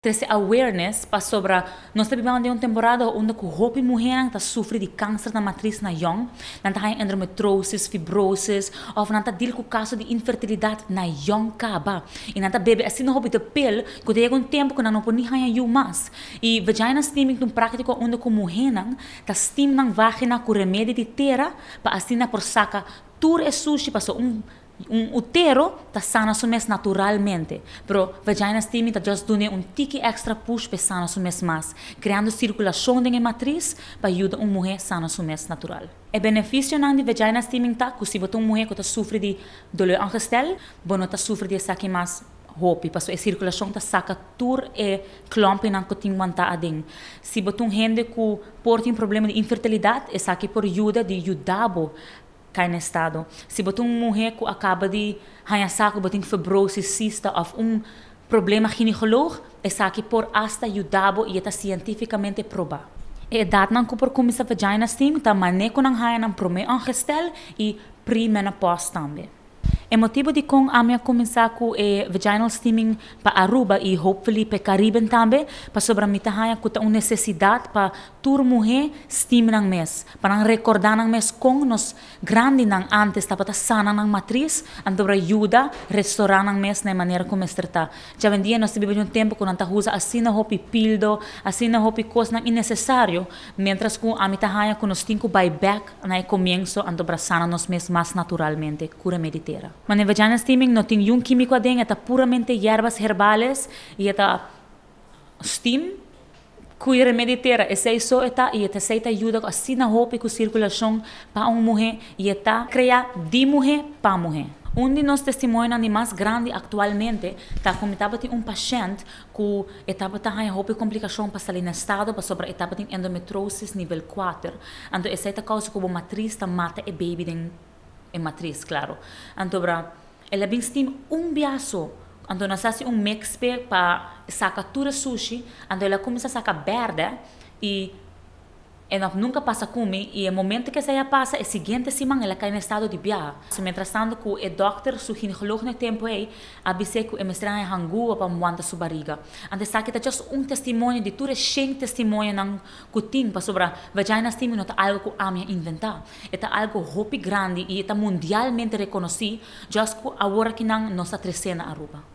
Trece awareness pasobra nos ta biba den un temporada unda cu hopi muher ta sufri di cancer na matriz na jong, nan ta endometriosis, fibrosis, of nan ta deal cu caso di infertilidad na jong caba. Y nan ta bebe asina hopi di pil, cu ta un tempo cu nan no por ni haya yiu mas. Y vagina steaming ta un practica unda cu muher ta steam nan vagina cu remedi di tera pa asina por saca tur e sushi, paso un utero ta sana su mes naturalmente, pero vagina steaming ta just duna un tiki extra push pa sana su mes mas, creando circulacion den matriz pa yuda un muher sana su mes natural. E beneficio nan di vagina steaming ta cu si bo ta un muher cu ta sufri di dolor ongestel, bo no ta sufri di esaki mas hopi, paso e circulacion ta saca tur e klompen cu tin wanta aden. Si bo ta un hende cu por tin problema di infertilidad, esaki por yuda di yuda bo cay na estado. Si bo ta un muher cu a caba di haya sa cu bo tin fibrosis, cista of un problema ginecoloog, esaki por hasta yuda bo y ta cientificamente proba. E edad nan cu por cuminsa vagina steam ta mane cu nan haya nan prome ongestel y pre-menopause tambe. E motibo di con ami a cuminsa cu e vaginal steaming pa Aruba y hopefully pa Caribe tambe, pasobra mi ta haya cu ta un necesidad pa tur muher steam nan mes, pa nan recorda nan mes con nos grandi nan antes tabata sana nan matriz, anto pa yuda restaura nan mes na manera con mester ta. Awendia nos ta biba un tempo cu nan ta usa asina hopi pildo, asina hopi cos nan innecesario, mientras cu ami ta haya cu nos tin cu bay back na comienso, anto pa sana nos mes mas naturalmente, cu remedi tera. Ma na vagina steaming no tin un quimico aden, ta puramente yerbas herbales y ta steam cu remedi tera. Esey so ta y esey ta yuda asina hopi cu circulacion pa un muher y ta crea di muher pa muher. Un di nos testimonio di mas grandi actualmente ta cu tabatin un pashent cu tabata tin hopi complicacion pa sali na estado pasobra e tabatin endometriosis nivel 4. Anto esey ta causa cu e matriz ta mata e baby den e matriz, claro. Anto bra, el a bin steam un biaha so. Anto nos a haci un mix pa saca tur sushi, anto el a cuminsa saca berde y e no nunca pasa cu mi y e momento cu esey pasa, e siguiente siman el a cay na estado di biaha. So, mientras tanto cu e dokter, su ginecoloog na tempo ey, a bis'e cu e mester a hangua pa wanta su bariga. Anto esaki ta just un testimonio di tur 100 testimonio nan cu tin pasobra vagina steaming no ta algo cu ami a inventa. Ta algo hopi grandi y ta mundialmente reconoci, just cu awor aki nan nos ta trece na Aruba.